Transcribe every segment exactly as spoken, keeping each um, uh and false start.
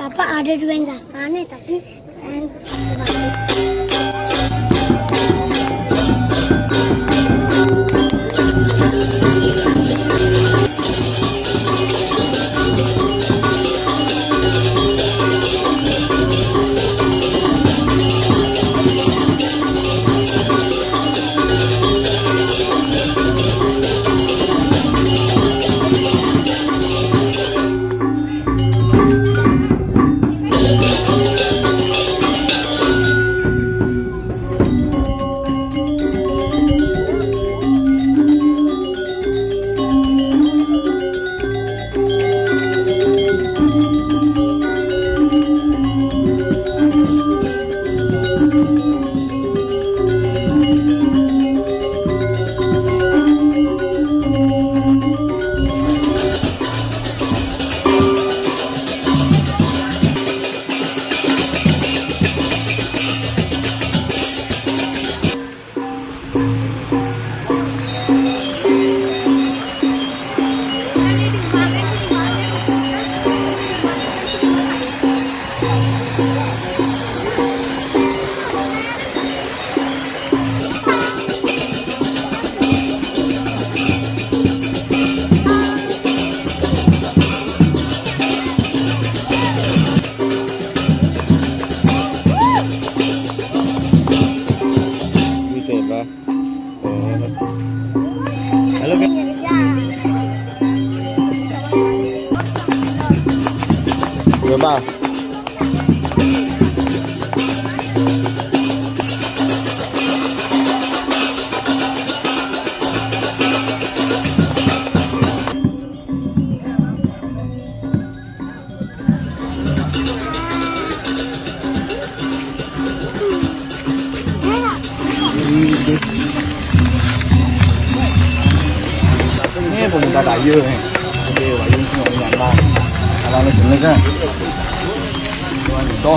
Apa ada dua yang sasane tapi Gitu ya, Pak. Halo, Kak. Coba. Ini pemuda kayu nih. Oke, kayu ini nggak punya apa. Kalau ini bener kan? Tuhan itu.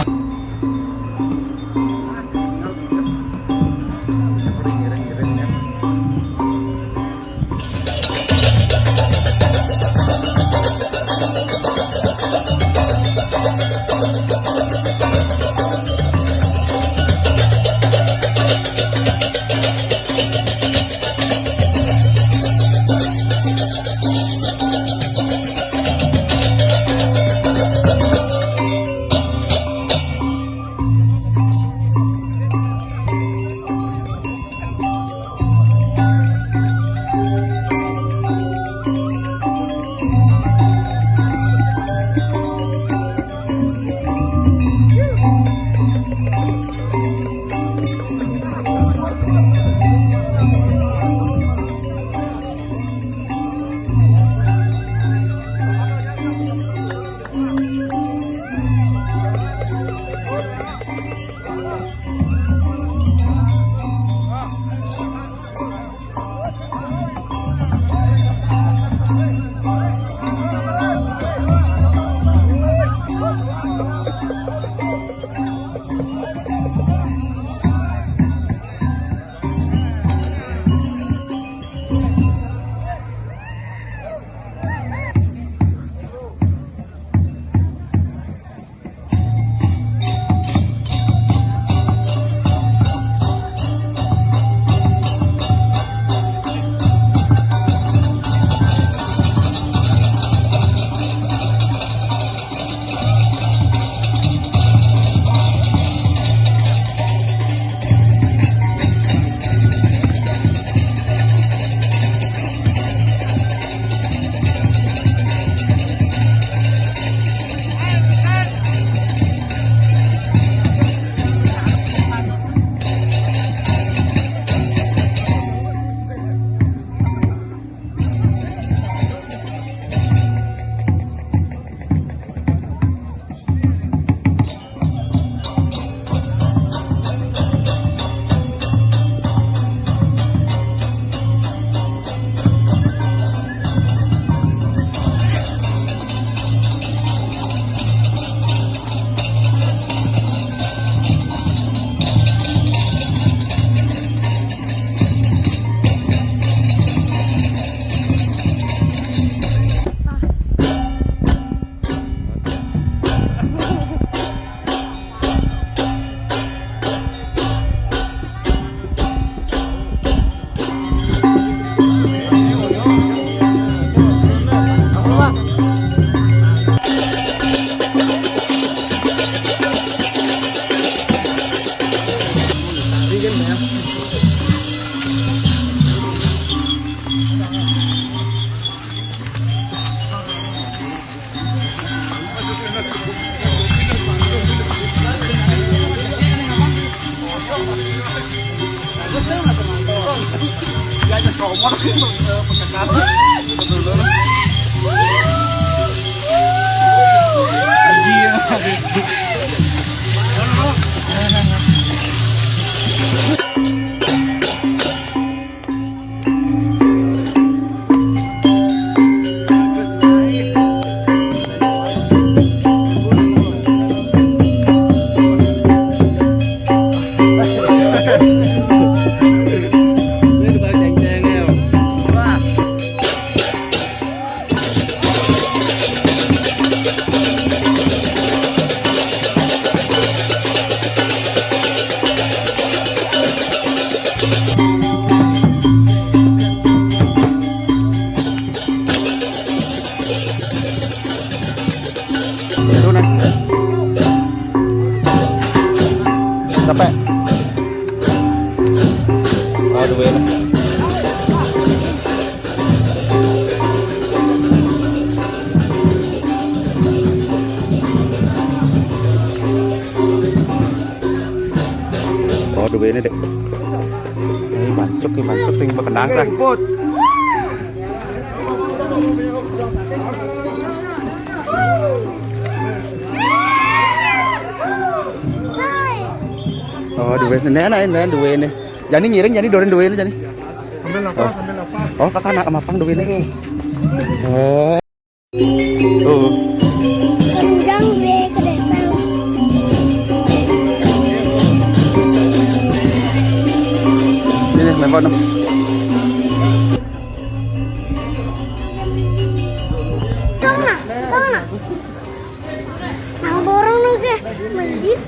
Itu nih. Capek. Oh, duwe nih. Oh, duwe nih, Dek. Ini bancuk, ini bancuk sing berkendang, sah. Oh, duwe. Nek, nek, nek, duwe ne. Jani ngiring, jani doren duwe ne, jani. Ambil nafas, oh, ambil nafas. Oh, kakak anak mapang duwe ne. Oh. Tuh. Kendang gue ke desa. Ini nih, main kono. Tong nah, tong nah. Nang borong no ke, mendit.